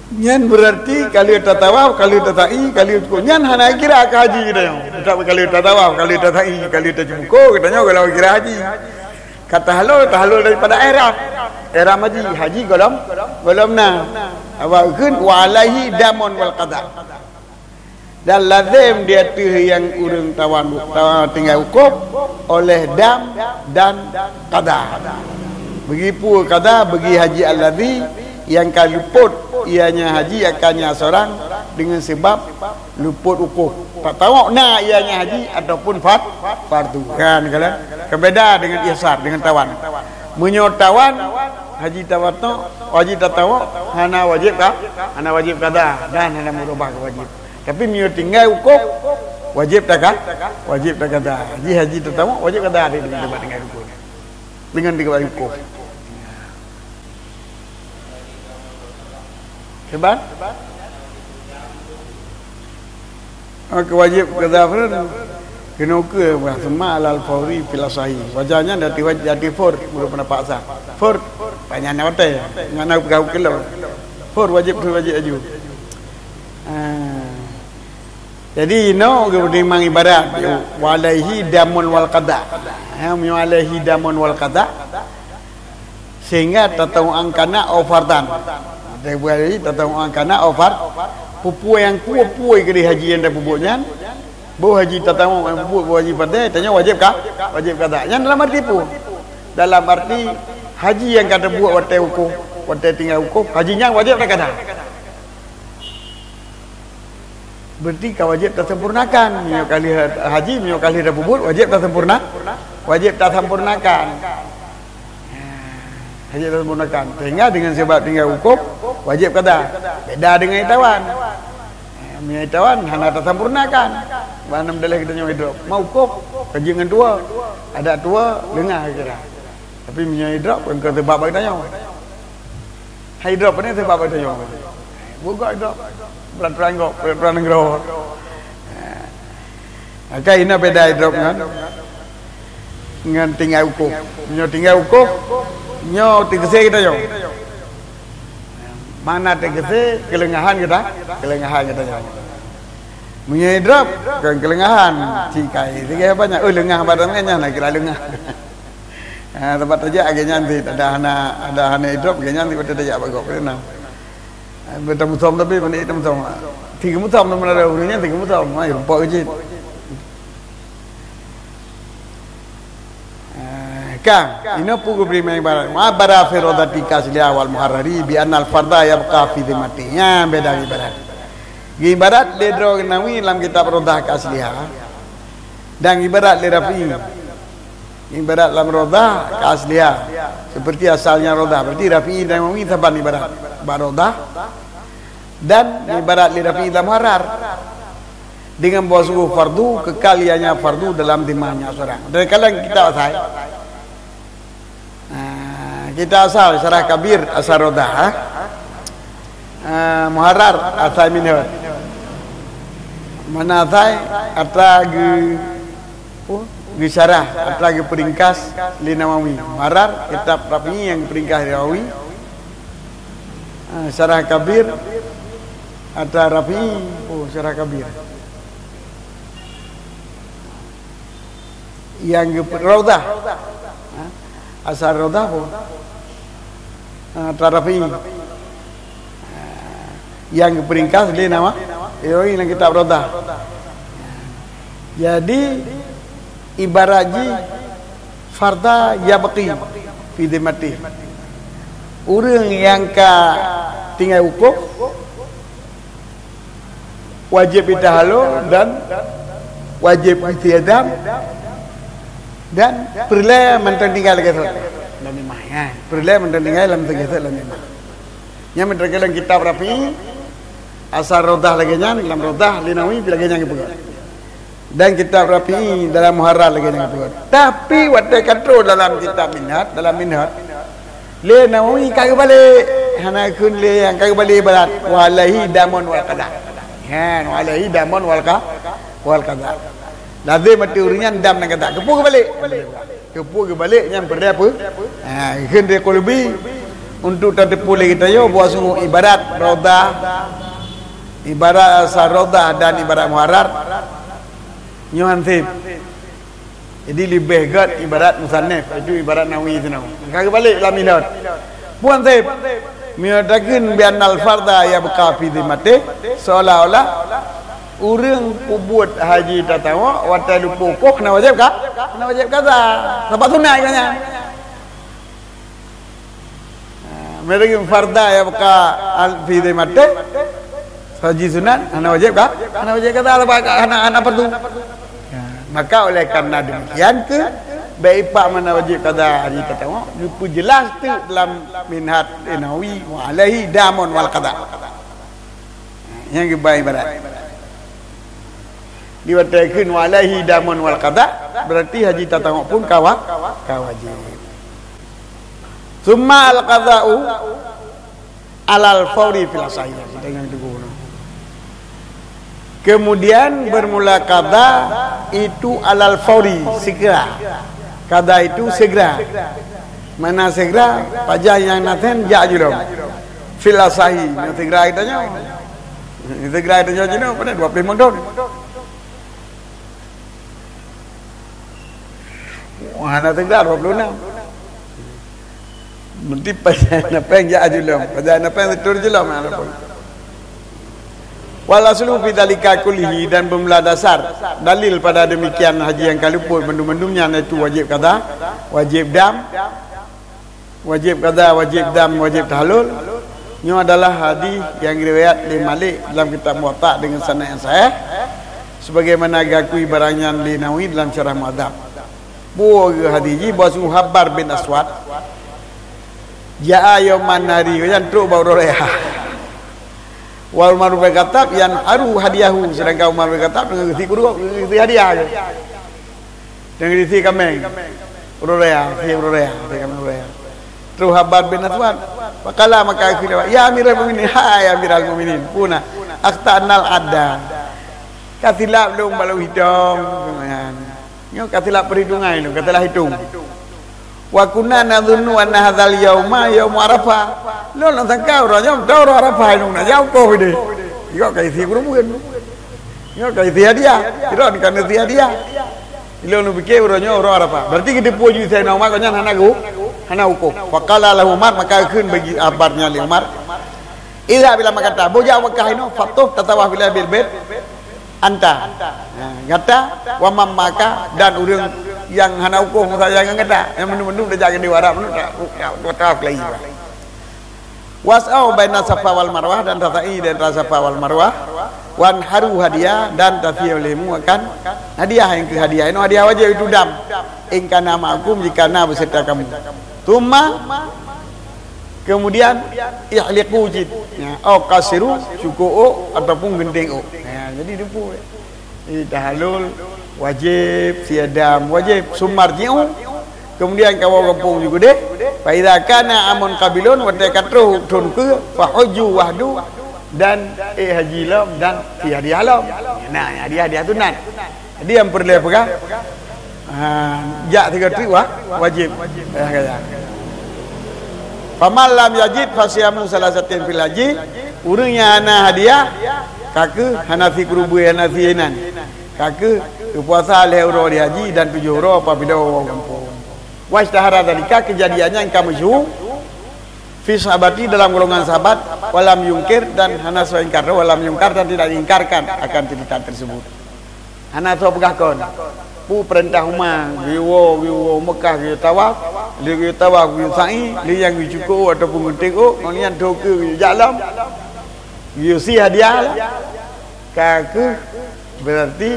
Nyan berarti ka lheueh tatawaf, ka lheueh tasa'i, ka lheueh cukup. Nyan hana kira keu haji geutanyoe. Ka lheueh tatawaf, ka lheueh tasa'i, ka lheueh tacukup, geutanyoe golom kira haji. Ka tahalul, tahalul daripada ihram. Ihram haji, haji golom, golom na. Awak kheun, "Wa alaihi damun wal qada." Dan lazem di ateueh nyang ureuëng tawan, tawan tinggai wukuf oleh dam dan qada. Bagi peue qada, bagi haji alladzi nyang ka luput ianya haji akannya seorang dengan sebab luput wukuf. Tatawaf na ianya haji ataupun far, fardu. Kan, kan? Kebeda dengan ihsar, dengan tawan. Meunyoe tawan, haji tamattu, haji tatawaf, hana wajib ka, hana wajib qada dan hana meurubah keu wajib. Tapi meunyoe tinggai wukuf, wajib taka, wajib takada. Haji, haji tatawaf, wajib kada deungon tinggai rukun. Deungon tinggai wukuf. Sebab? Oke, wajib kada pun kena ukur bah, summa alal fauri fil asahi. Wajarnya dari wajib, dari fur, menurut pendapat sah. Fur, banyak nak hotel. Ngana pegawai kelo. Fur wajib, fur wajib aju. Ah. Jadi, inoe geupeunimang ibarat, "Wa alaihi damun wal qada." Ya, "Wa alaihi damun wal qada." Sehingga tatawuan kana au fardan. Jadi, tatawuan kana au fard. Peue-peue nyang kueh-kueh keu haji nyang tapubuet nyan, boh haji tatawuan nyang pubuet, boh haji fard, tanyoe wajib ka, wajib qada. Nyan dalam arti peue? Dalam arti haji nyang ka tabuet watée wukuf, watée tinggai wukuf, haji nyan wajib takada. Berarti ka wajib tasempurnakan. Meunyoe ka lheueh haji, meunyoe ka lheueh tapubuet, wajib tasempurna, wajib tasempurnakan. Wajib tasempurnakan. Sehingga dengan sebab tinggai wukuf, wajib kada. Beda dengan itawan. Meunyoe itawan, hana tasempurnakan. Bah na meudaléh geutanyoe idrop. Mawkuf, ka jeuet ngon tuwoe. Adak tuwoe, leungah kira. Tapi meunyoe idrop, kon sebab bagi tanyoe. Hai idrop ni sebab bagi tanyoe. Bugok idrop. Peraturan gok, peraturan nanggroe. Maka inoe beda idrop ngon, ngon tinggai wukuf. Meunyoe tinggai wukuf, nyoe teukeusé geutanyoe. Mana teukeusé keuleungahan geuta, keuleungahan geutanyoe. Meunyoe idrop, kon keuleungahan. Cik kai, tiga banyak. Oh, leungah badan nyan, nak kira leungah. Ah, tempat tajak lagée nyan cit, ada hana, ada hana idrop lagée nyan cit, beutôi tajak bak gob keunan. Ah, beutôi musom tapi, meunan musom. Tiga musom nama ada ureuëng nyan, tiga musom. Ai, rumpok keu cit. Ah, ka, inoe peue geubri ibarat. Wa bara fi radati ka asliha wal muharrari bi annal farda yabqa fi zimmati. Nyan beda ibarat. Ibarat lé droe Nawawi lam kitab Radah ka asliha. Dan ibarat lé Rafi'i. Ibarat lam Radah ka asliha, seperti asalnya Radah. Berarti Rafi'i dan Nawawi saban ibarat bak Radah. Dan ibarat lé Rafi'i lam Muharrar. Dengan bahwa sungguh fardu kekal ianya fardu dalam zimmahnya seorang. Dari kalangan kitab asai. Ah, kitab asai, Syarah Kabir, asai Radah, ah. Ah, Muharrar, asai Minhaj. Mana asai, atra ge-, oh, geusyarah, atra geupeuringkas lé Nawawi. Muharrar, kitab Rafi'i nyang geupeuringkas lé Nawawi. Ah, Syarah Kabir, atra Rafi'i, oh, Syarah Kabir. Nyang geup-, Raudhah. Ha? Asai Raudhah pun. Ha, atra Rafi'i. Ha, nyang geupeuringkas lé Nawawi lam kitab Raudhah. Jadi, ibarat jih farda yabqi fi zimmati. Ureuëng nyang ka tinggai wukuf, wajéb itahallul dan wajéb isi ihram dan peureulée mantong tinggai lagée sot lam imah, ya. Peureulée mantong tinggai lam lagée sot lam imah. Nyan meuteukeulang kitab Rafi'i, asai Raudhah lagée nyan, lam Raudhah lé Nawawi lagée nyan geupeugah. Dan kitab Rafi'i dalam Muharrar lagée nyan geupeugah. Tapi watée ka trok dalam kitab Minhaj, dalam Minhaj, lé Nawawi ka geubalek, hana kheun lé nyang ka geubalek ibarat, "Wa alaihi damun wal qada." Nyan, "Wa alaihi damun wal qa-, wal qada." Lazem ateueh ureuëng nyan dam dan qadha. Keupeue geubalek? Keupeue geubalek nyan peureulée peue? Ha, kheun lé Qurtubi, untuk tateupeue lé geutanyoe bahwasungguh ibarat Raudhah, ibarat asai Raudhah dan ibarat Muharrar, nyoe han seb. Jadi leubeh gét ibarat musannif, itu ibarat Nawawi sinoe. Ka geubalek lam ilot. Peue han seb? Meunyoe takheun bi annal fardha yabqa fi dhimmatih, seolah-olah ureuëng peubuet haji tatawak watée lupo koh hana wajéb ka? Hana wajéb qadha. Sabab sunat geuh nyan. Ha, meunyoe takheun fardha yabqa al-, fi dhimmatih, haji sunat hana wajéb ka? Hana wajéb qadha, sabab hana, hana fardu. Ya, maka oleh karena demikian ke, baik pak mana wajib qadha haji tatawak, geupeujeulaih teuk dalam Minhaj Nawawi, "Wa alaihi damun wal qadha." Nyang geuba ibarat. Di watée kheun, "Wa alaihi damun wal qadha", berarti haji tatawak pun ka wa-, ka wajib. Summa al-qadha'u alal fauri fil asahi. Kita yang teguh, no. Kemudian bermula qadha itu alal fauri, segera. Qadha itu segera. Mana segera? Pajan nyang na then jak julom. Fil asahi, nyang segera kita nyoe. Segera kita nyoe jinoe pada dua puluh lima tahun. Wah, hana teuga dua puluh enam. Meuti pajan na péng jak julom. Pajan na péng seutôt julom, ya, ada pun. Wal aslu fi dzalika kullihi, dan bermula dasar dalil pada demikian haji nyang ka luput mandum-mandum nyan, yaitu wajib qadha, wajib dam, wajib qadha, wajib dam, wajib tahallul. Nyoe adalah hadis nyang riwayat lé Malik dalam kitab Muwatta dengan sanad nyang sahih, sebagaimana geukui barang nyan lé Nawawi dalam Syarah Muhadzab. Peue hadis jih? Bahwa Habbar bin Aswad, jaa yauman nahri, nyan trok bak uroe raya. Wa Umar bin Khattab yanharu hadiyahu, sedangkan Umar bin Khattab teungoh geusie kureueng, geusie hadiah geuh. Teungoh geusie kaméng. Uroe raya, sie uroe raya, sie kaméng uroe raya. Trok Habbar bin Aswad. Faqala, maka geukheun lé Habbar, "Ya Amiral Mukminin, hai Amiral Mukminin, peue na, akhta'nal adda." Ka silap lôn bak lôn hitong. Nyoe ka silap perhitungan lôn, ka salah hitong. "Wa kunna nadhunnu anna hadzal yauma yaumu Arafah." Lôn, lôn sangka uroe nyoe beutôi uroe Arafah, lôn na jak ukoh deh. Nyoe ka isi keureubeuen. Nyoe ka isi hadiah. Sidroe ka neusie hadiah. Lôn, lôn pike uroe nyoe uroe Arafah. Berarti geuteupeue jih Saidina Umar, kon nyan hana geu-, hana ukoh. Faqala lahu Umar, maka geukheun bagi Habbar nyan lé Umar, "Idhhab ila Makkah, boh jak Makkah inoe, fatuf tatawaf bil bait." Anta, ha, gata, wa man ma'aka, dan ureuëng nyang hana ukoh meusajan ngon gata, nyang mandum-mandum tajak keu Arab, mandum ta-, ta-, ta-, tawaf lagi. Was'au baina Safa wal Marwah, dan tasa'i di antara Safa wal Marwah, wanharu hadiah, dan tasie lé kamu akan hadiah, nyang keu hadiah. Inoe hadiah wajéb itu dam, in kana ma'akum, jika na beserta kamu. Tsumma, kemudian, ihliqu cit, ya, au qassiru, cuko ôk ataupun geunteng ôk. Ya, jadi deupu. Jadi tahallul wajéb, sie dam wajéb, tsumma rji'u, kemudian kawoe gampông ju keudeh. Fa idza kana amun qabilun, watée ka troh thon keue, fa hujju wahdu, dan ék haji lom dan sie hadiah lom. Nah, hadiah-hadiah sunat. Jadi nyang peureulée peugah, ha, jak sigoe trip wa-, wajéb. Payah gaya. Faman lam yajid fasiyamu salasatin fil haji, ureuëng nyang hana hadiah, ka kheueh hana sie keureubeuen, hana sie inan. Ka kheueh geupuasa lhée uroe di haji dan tujoh uroe apabila woe gampông. Washtahara dzalika, keujadian nyan ka masyhur, fi sahabati, dalam golongan sahabat, walam yungkir, dan hana soe ingkar, walam yungkar, dan tidak diingkarkan akan cerita tersebut. Hana soe peugah kon. Peue peurintah Umar, geuyue woe, geuyue woe Mekah, geuyue tawaf, lheueh geuyue tawaf, geuyue sa'i, lheueh nyan geuyue cuko ataupun geunteng ôk, ngon nyan troh keue geuyue jak lom, geuyue sie hadiah lom. Ka kheueh, berarti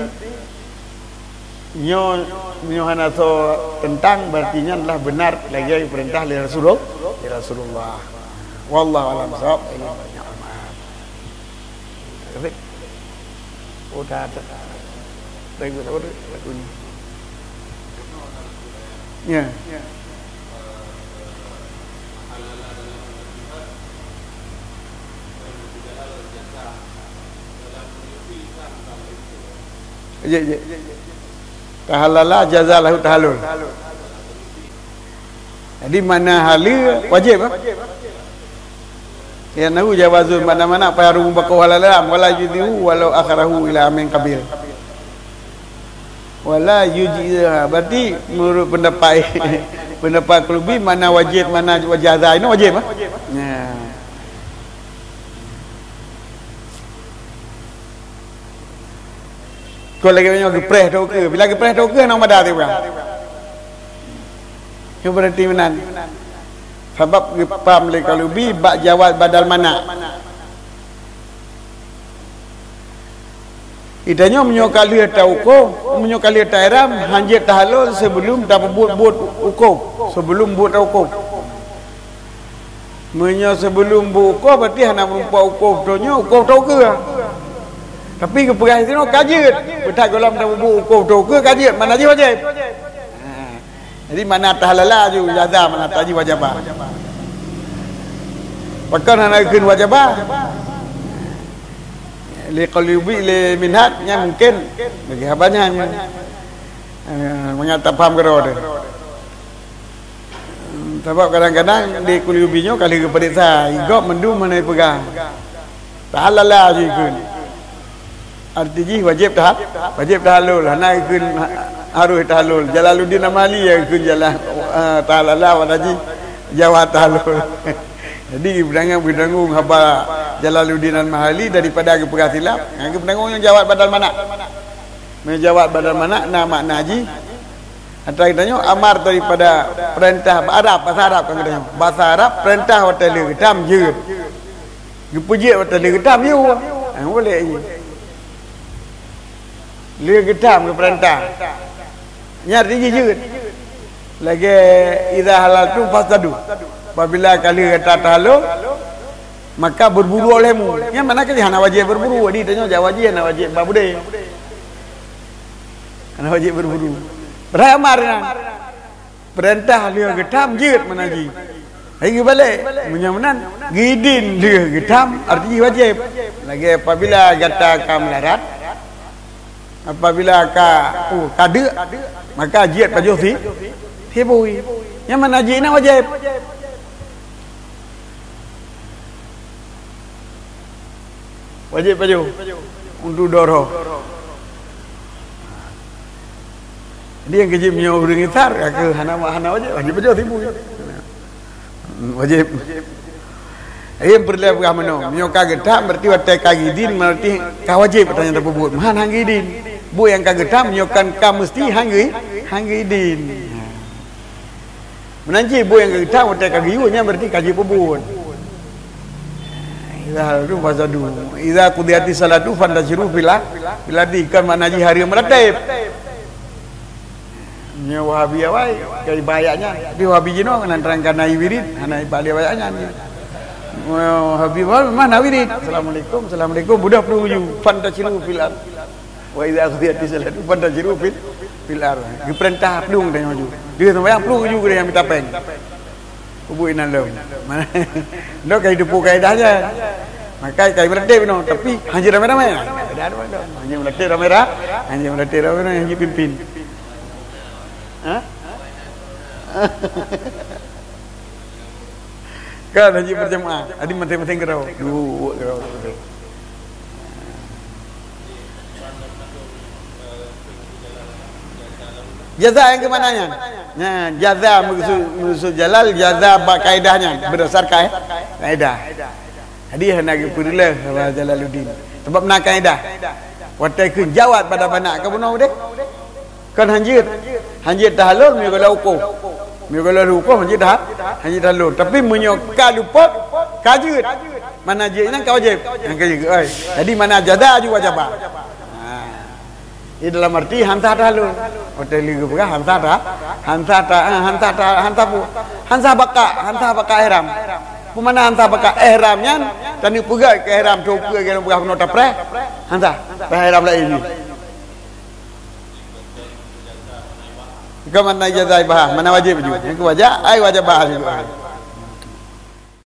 nyoe, nyoe hana soe teuntang, berarti nyan adalah beunar lagée peurintah lé Rasulullah, lé Rasulullah. Wallahu a'lam bissawab. Oh, dah, dah, dah. Dah ikut apa tu? Lagu ni. Ya. Ya, ya. Tahallala jaza lahu tahallul. Jadi makna haleue wajéb, ah? Ya nahu jawazun, makna-makna faharumu baqa'u halal haram, wala yujzi'u walau akharahu ila amin qabil. Wala yujzi'u, berarti menurut pendapat, pendapat Qulubi, makna wajéb, makna jaza ini wajéb, ah? Ya. Kon lagée nyoe geupreh teuh ukeue. Bila geupreh teuh ukeue, hana mada teuh peugah. Nyoe berarti meunan. Sabab geupaham lé Qulubi bak jawaz badal mana. Geutanyoe meunyoe ka lheueh taukoh, meunyoe ka lheueh taihram, hanjeuet tahallul sebelum tapeubuet buet ukoh, sebelum buet taukoh. Meunyoe sebelum buet ukoh, berarti hana meureumpok ukoh beutôi nyoe, ukoh beutôi ukeue. Tapi geupeugah sinoe ka jeuet, beuthat gohlom tapeubuet ukoh beutôi ukeue ka jeuet, makna jih wajéb. Ha. Jadi makna tahallala ju jaza, makna tajih wajaba. Pakon hana geukheun wajaba? Lé Qulubi, lé Minhaj, nyan mungken bagi haba nyan. Eh, mangat tapaham keudroe teuh. Sabab kadang-kadang di Qulubi nyoe ka lheueh geupareksa, gob mandum hana jipeugah. Tahallala jih kheun. Arti jih wajéb taha-, wajéb tahallul. Hana kheun ha-, harus tahallul. Jalaluddin Al-Mahalli nyang kheun jala-, eh, tahallala, pada jih jawaz tahallul. Jadi, beudeungoe-beudeungoe haba Jalaluddin Al-Mahalli daripada geupeugah silap, nyang geupeudeueng nyang jawaz badal mana. Meunyoe jawaz badal mana na makna jih, atra geutanyoe amar daripada peurintah Arab, basa Arab kan geutanyoe. Basa Arab, peurintah watée lheueh geutam jeuet. Geupeujeuet watée lheueh geutam yue. Ah, boleh jih. Lheueh geutam geupeurintah. Nyan arti jih jeuet. Lagée idza halaltum fastadu. Apabila ka lheueh gata tahallul, maka berburu olehmu. Nyan makna keuh hana wajéb berburu. Jadi tanyoe jak wajéb, hana wajéb ba beudé. Hana wajéb berburu. Padahai amar nyan. Peurintah lheueh geutam jeuet makna jih. Hai geubalek, meunyoe meunan, geuidin lheueh geutam, arti jih wajéb. Lagée apabila gata ka meularat, apabila ka, uh, ka deuk, maka jeuet pajoh si, sibui. Nyan makna jih na wajéb. Wajéb pajoh. Untuk doroh. Jadi nyang keujeuet meunyoe ureuëng isar, ka keuh hana, hana wajéb, wajéb pajoh sibui. Wajéb. Nyang peureulée peugah meunoe, meunyoe ka geutam, berarti watée ka geuidin, berarti ka wajéb watée nyan tapeubuet. Meuhan han geuidin. Buet nyang ka geutam, meunyoe kan ka meusti, han geu-, han geuidin. Meunan cit buet nyang ka geutam watée ka geuyue, nyan berarti ka jipeubuet. Idza halaltum fastadu. Idza qudiyatis shalatu fantashiru fil a-, fil ardi, kon makna jih hareuem meuratéb. Nyoe Wahabi awai, ka iba ayat nyan. Tapi Wahabi jinoe, nan terangkan hana wirid, hana iba lé ayat nyan. Wahabi awai, mana wirid? Assalamualaikum, assalamualaikum, budah puluh tujuh. Fantashiru fil ard. Wa idza qudiyatis shalatu fantashiru fil, fil ard. Geupeurintah plueng tanyoe ju. Dia sembahyang plueng ju geutanyoe mita péng. Kubu inan lom. Mana? Ndak kai depu kaedah je. Maka kai berhenti binoe, tapi hanya ramai-ramai. Ada, ada, ada. Hanya berhenti ramai-ramai, hanya berhenti ramai-ramai, hanya pimpin. Ha? Kan hanya berjamaah. Jadi masing-masing keudroe. Duek keudroe. Jaza nyang keumananya? Nah, jaza maksud, maksud jalal, jaza bak kaedah nyan, berdasar kae-, kaedah. Jadi hana geupeureulée sama Jalaluddin. Sebab na kaedah. Watée keu jawab pada banak ka bunoe deh. Kan hanjeuet. Hanjeuet tahallul meunyoe goh lheueh ukoh. Meunyoe goh lheueh ukoh hanjeuet dah, hanjeuet tahallul. Tapi meunyoe ka lupot, ka jeuet. Mana jeuet nyan ka wajéb. Nyan ka jeuet, oi. Jadi mana jaza ju wajaba. Ha. Di dalam arti han sah tahallul. Watée lheueh geupeugah han sah ta-, han sah ta-, eh, han sah ta-, han sah pu-, han sah baka, han sah baka ihram. Peue makna han sah baka ihram nyan? Taneuk peugah keu ihram, teupeue keu peugah keunoe tapreh. Han sah. Preh ihram laén jih. Bukan makna ijazah bahas, mana wajib ju. Nyang keu wajib, ai wajib bahas juga.